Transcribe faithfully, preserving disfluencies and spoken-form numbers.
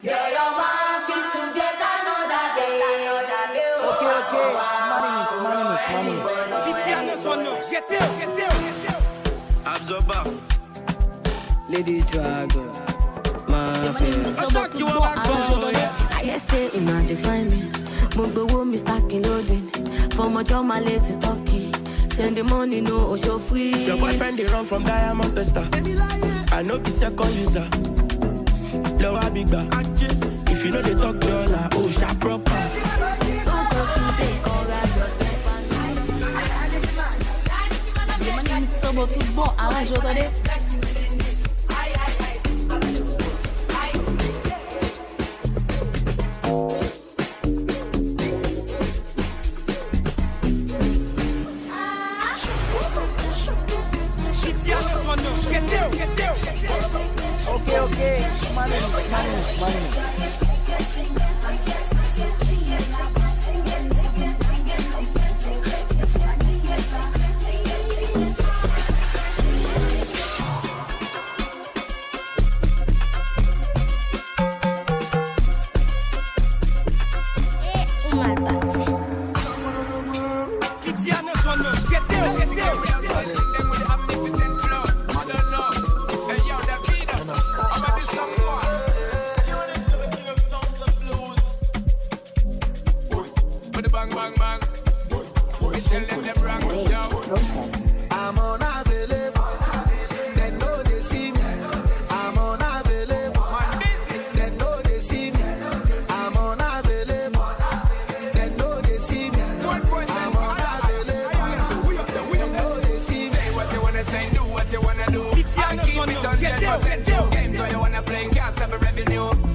Your, your man fit to get another day. Okay, okay. Money mix, money mix, money mix. Pitié ne son nom. J'étais, j'étais, j'étais. Absorber. Ladies dragon. My friend. I hear say una dey find me. Mo gbowó Mister Kilodin. From Ojomale to Turkey. Send the money, no osho free. Your boyfriend dey run from diamond tester. I no be second user. Lower big bar. If you know they talk dollar, oh sharp proper. Sọ́bọ̀ tún bọ̀ àwọn ìṣòro dé. Pitié ne son nom. J'étais, j'étais, j'étais. Okay, okay. Money mix, money mix, money mix. Uma Party. Pitié ne son nom. J'étais, j'étais, j'étais. With the bang bang bang. We tell them them wrong, yo. I'm unavailable. They know they see me. I'm unavailable. They know they see me. I'm unavailable. They know they see me. I'm unavailable. They know they see me. Say what you wanna say, do what you wanna do. Pitié ne son nom. J'étais, j'étais, Game, so you wanna play, can't stop the revenue.